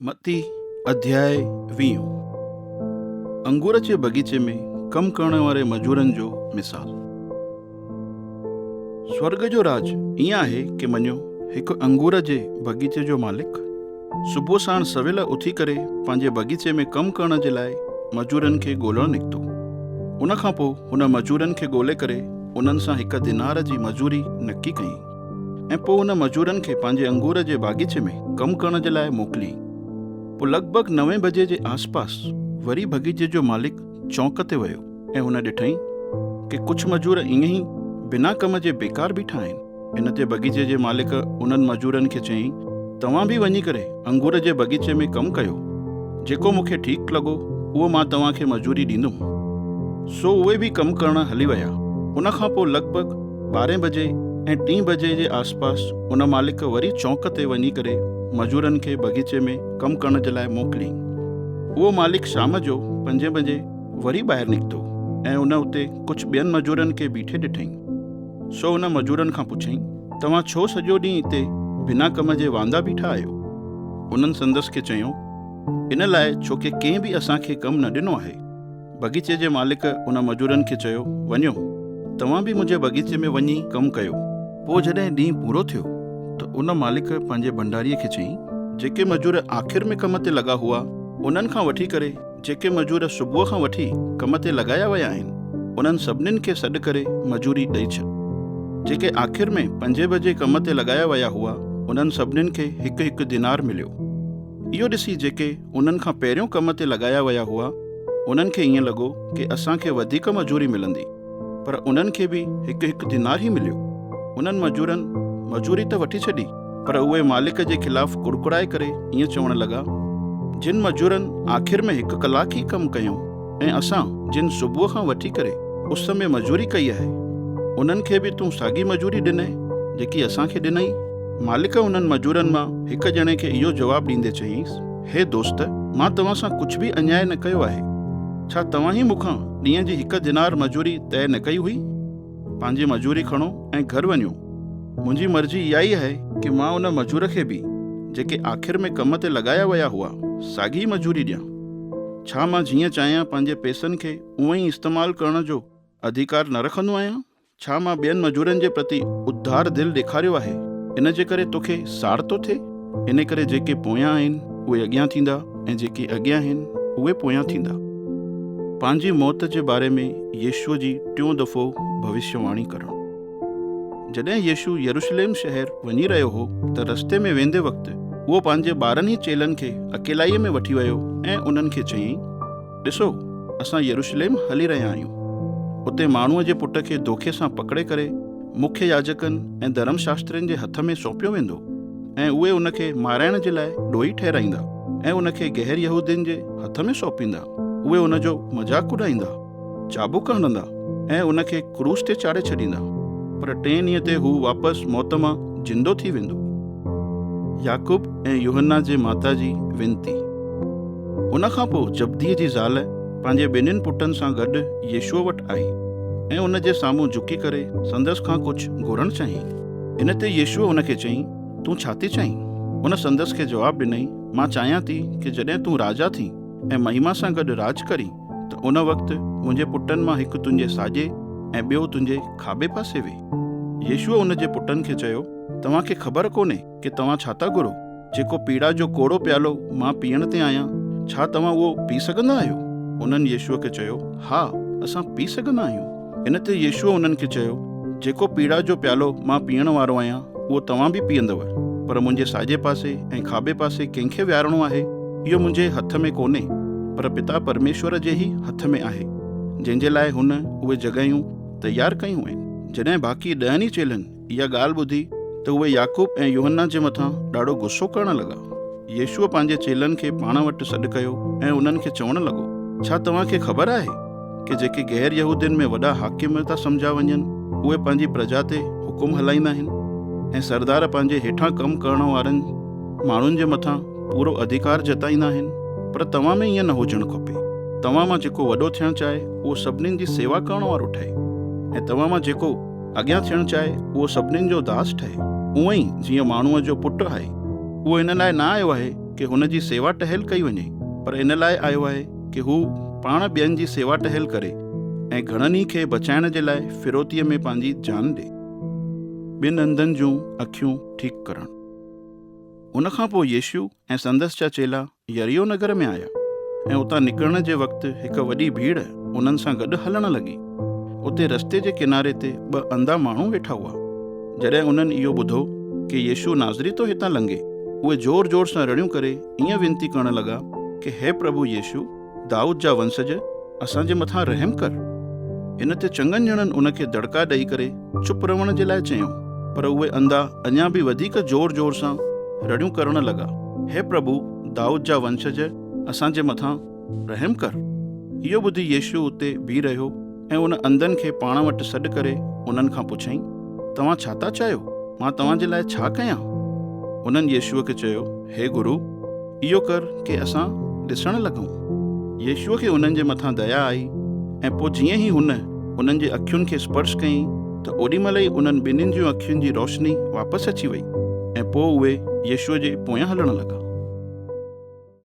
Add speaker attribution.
Speaker 1: متي اڌياء ويهون. انگور جي باغيچي ۾ ڪم ڪرڻ واري مزورن جو مثال. سورڳ جو راڄ ائين آهي ڪي مڃو هڪ انگور جي باغيچي جو مالڪ صبح ساڻ سويل اٿي ڪري پنهنجي باغيچي ۾ ڪم ڪرڻ جي لاء مزورن کي ڳولڻ نڪتو. ان کان پوء هن مزورن کي ڳولي ڪري انهن سان هڪ دينار جي مزوري نڪي ڪيائين ۽ پوء هن مزورن کي پنهنجي انگور جي باغيچي ۾ ڪم ڪرڻ جي لاء موڪليائين. پوء لڳ ڀڳ نوين بجي جي آس پاس وري باغيچي جو مالڪ چونڪ تي ويو ۽ هن ڏٺائين ڪي ڪجهه مزور ائين ئي بنا ڪم جي بيڪار بيٺا آهن. ان تي باغيچي جي مالڪ انهن مزورن کي چيائين، توهان به وڃي ڪري انگور جي باغيچي ۾ ڪم ڪيو، جيڪو مون کي ٺيڪ لڳو اهو مان توهان کي مزوري ڏيندم. سو اهي به ڪم ڪرڻ هلي ويا. ان کان پوء لڳ ڀڳ ٻارهين بجي ۽ ٽين بجي جي آسپاس ان مالڪ وري چونڪ تي وڃي ڪري مزورن کي باغيچي ۾ ڪم ڪرڻ جي لاء موڪليائين. اهو مالڪ شام جو پنجين بجي وري ٻاهر نڪتو ۽ ان اتي ڪجهه ٻين مزورن کي بيٺي ڏٺائين. سو هن مزورن کان پڇيائين، توهان ڇو سڄو ڏينهن هتي بنا ڪم جي واندا بيٺا آهيو؟ انهن سندس کي چيو، ان لاء ڇو ڪي ڪنهن به اسان کي ڪم نه ڏنو آهي. باغيچي جي مالڪ ان مزورن کي چيو، وڃو، توهان به منهنجي باغيچي ۾ وڃي ڪم ڪيو. پوء جڏهن ڏينهن پورو ٿيو ته ان مالڪ پنهنجي ڀنڊاريء کي چيائين، جيڪي مزور آخر ۾ ڪم تي لڳا هئا، انهن کان وٺي ڪري جيڪي مزور صبح کان وٺي ڪم تي لڳايا ويا آهن، انهن سڀنين کي سڏ ڪري مزوري ڏئي ڇڏ. جيڪي آخر ۾ پنجين بجي ڪم تي لڳايا ويا هئا، انهن سڀنين کي هڪ هڪ دينار مليو. اهو ڏسي جيڪي انهن کان پهريون ڪم تي لڳايا ويا هئا، انهن کي ائين لڳو ڪي اسان کي وڌيڪ مزوري ملندي. پر انهن کي به هڪ هڪ دينار ئي مليو. انهن مزورن مزوري ته وٺي ڇڏي، پر اهي مالڪ جي خلاف ڪڙڪڙائي ڪري ائين چوڻ لڳا، جن مزورن آخر ۾ هڪ ڪلاڪ ئي ڪم ڪيو ۽ اسان جن صبح کان وٺي ڪري اس ۾ مزوري ڪئي آهي، انهن کي به تون ساڳي مزوري ڏنئي، جيڪي اسان کي ڏنئي؟ مالڪ انهن مزورن مان هڪ ڄڻي کي اهو جواب ڏيندي چيائينس، هي دوست! مان توهان سان ڪجهه به انياء نه ڪيو آهي. ڇا توهان ئي مون کان ڏينهن جي هڪ دينار مزوري طئي نه ڪئي هئي؟ پنهنجي مزوري کڻو ۽ گهر وڃو. منهنجي مرضي اها ئي آهي ڪي مان ان مزور کي به، جيڪي آخر ۾ ڪم تي لڳايا ويا هئا، ساڳي ئي مزوري ڏيان. ڇا مان جيئن چاهيان پنهنجي پئسن کي اونئن ئي استعمال ڪرڻ جو اڌيڪار نه رکندو آهيان؟ ڇا مان ٻين مزورن جي پرتي اڌار دل ڏيکاريو آهي، ان جي ڪري توکي ساڙ ٿو ٿئي؟ ان ڪري جيڪي پويان آهن، اهي اڳيان ٿيندا ۽ جيڪي اڳيان آهن، اهي پويان ٿيندا. پنهنجي موت جي باري ۾ يسوع جي ٽيون دفعو ڀوشيواڻي ڪرڻ. جڏهن يسوع يروشلم شهر وڃي رهيو هو ته رستي ۾ ويندي وقت اهو پنهنجي 12 ئي چيلن کي اڪيلائيء ۾ وٺي ويو ۽ انهن کي چيائين، ڏسو، اسان يروشليم هلي رهيا آهيون. اتي ماڻهوء جي پٽ کي دوکي سان پڪڙي ڪري مکيه ياجڪن ۽ ڌرم شاسترين جي هٿ ۾ سونپيو ويندو ۽ اهي ان کي مارائڻ جي لاء ڏوهي ٺهرائيندا ۽ ان کي غير يهودين جي هٿ ۾ سونپيندا. اهي ان جو مذاق اڏائيندا، چابڪ هڻندا ۽ ان کي ڪروس تي چاڙهي ڇڏيندا. پر ٽئين ڏينهن تي هو واپس موت مان زندو ٿي ويندو. يعقوب ۽ يوحنا جي ماتا جي وينتي. ان کان پوء زبديء جي زال پنهنجي ٻنهين پٽن سان گڏ يسوع وٽ آئي ۽ ان جي سامهون جهڪي ڪري سندس کان ڪجهه گهرڻ چاهيائين. ان تي يسوع هن کي چيائين، تون ڇا ٿي چاهين؟ هن سندس کي جواب ڏنائين، مان چاهيان ٿي ڪي جڏهن تون راجا ٿين ۽ مهما سان گڏ راڄ ڪرين ته ان وقت منهنجي پٽن مان هڪ تنهنجي ساڄي ۽ ٻيو تنهنجي کاٻي پاسي ويهي. يسوع ان جي پٽن کي چيو، توهان کي خبر ڪونهي ڪي توهان ڇا ٿا گهرو؟ جيڪو پيڙا جو ڪوڙو پيالو مان پيئڻ تي آهيان، ڇا توهان اهو پي سگهندا آهيو؟ انهن يسوع کي چيو، ها، اسان پي سگهندا آهيون. ان تي يسوع انهن کي چيو، جيڪو پيڙا جو پيالو مان پيئڻ وارو آهيان، اهو توهان به پيئندؤ، پر منهنجي ساڄي پاسي ۽ کاٻي پاسي ڪنهن کي ويهارڻو آهي، اهو منهنجي هٿ ۾ ڪونهي، پر پتا پرميشور جي ئي هٿ ۾ آهي، جنهن جي لاء هن اهي جڳهيون تيار ڪيون آهن. جڏهن باقي ڏهن ئي چيلن اها ڳالهه ٻڌي ته اهي يعقوب ۽ يوحنا جي مٿان ڏاڍو غصو ڪرڻ لڳا. يسوع پنهنجي چيلن کي پاڻ وٽ سڏ ڪيو ۽ انهن کي چوڻ لڳو، ڇا توهان کي خبر آهي ڪي جيڪي غير يهودين ۾ وڏا حاڪم ٿا سمجهيا وڃن، اهي پنهنجي پرجا تي حڪم هلائيندا آهن ۽ سردار پنهنجي هيٺان ڪم ڪرڻ وارن ماڻهن جي مٿان پورو اڌيڪار جتائيندا آهن؟ پر توهان ۾ ائين نه هجڻ کپي. توهان مان جيڪو وڏو ٿيڻ چاهي، اهو سڀنين جي سيوا ڪرڻ وارو ٺهي ۽ توهان مان جيڪو اڳيان ٿيڻ چاهي، اهو سڀنين جو داس ٺهي. اونئن ئي جيئن ماڻهوء جو پٽ آهي. اهو ان لاء نه آيو آهي ڪي هن جي سيوا ٽهل ڪئي وڃي، پر ان لاء آيو آهي ڪي هو پاڻ ٻين جي سيوا ٽهل ڪري ۽ گهڻن ئي کي بچائڻ جي لاء ڦروتيء ۾ پنهنجي جان ڏي. ٻن انڌن جون اکيون ٺيڪ ڪرڻ. ان کان پوء يسوع ۽ سندس جا چيلا يريحو نگر ۾ آيا ۽ اتان نڪرڻ جي وقت هڪ وڏي ڀيڙ انهن سان گڏ هلڻ لڳي. اتي رستي جي ڪناري تي ٻه انڌا ماڻهو ويٺا هئا. جڏهن انهن اهو ٻڌو ڪي يسوع ناصري ٿو هتان لنگهي، اهي زور زور سان رڙيون ڪري ائين وينتي ڪرڻ لڳا ڪي هي پرڀو يسوع، دائود جا ونسج، اسان جي مٿان رحم ڪر. ان تي چڱن ڄڻن ان کي دڙڪا ڏئي ڪري چپ رهڻ جي لاء چيو، پر اهي انڌا اڃا به وڌيڪ زور زور سان رڙيون ڪرڻ لڳا، هي پرڀو، دائود جا ونشج، اسان جي مٿان رحم ڪر. اهو ٻڌي يسوع اتي بيهي رهيو ۽ ان انڌن کي پاڻ وٽ سڏ ڪري انهن کان پڇيائين، توهان ڇا ٿا چاهيو، مان توهان جي لاء ڇا ڪيان؟ انهن يسوع کي چيو، هي گرو! اهو ڪر ڪي اسان ڏسڻ لڳون. يسوع کي انهن جي مٿان ديا آئي ۽ پوء جيئن ئي هن انهن جي اکين کي اسپرش ڪيائين ته اوڏي مهل ئي انهن ٻنهين جون اکين جي روشني واپس اچي وئي ۽ پوء اهي يسوع جي پويان هلڻ لڳا.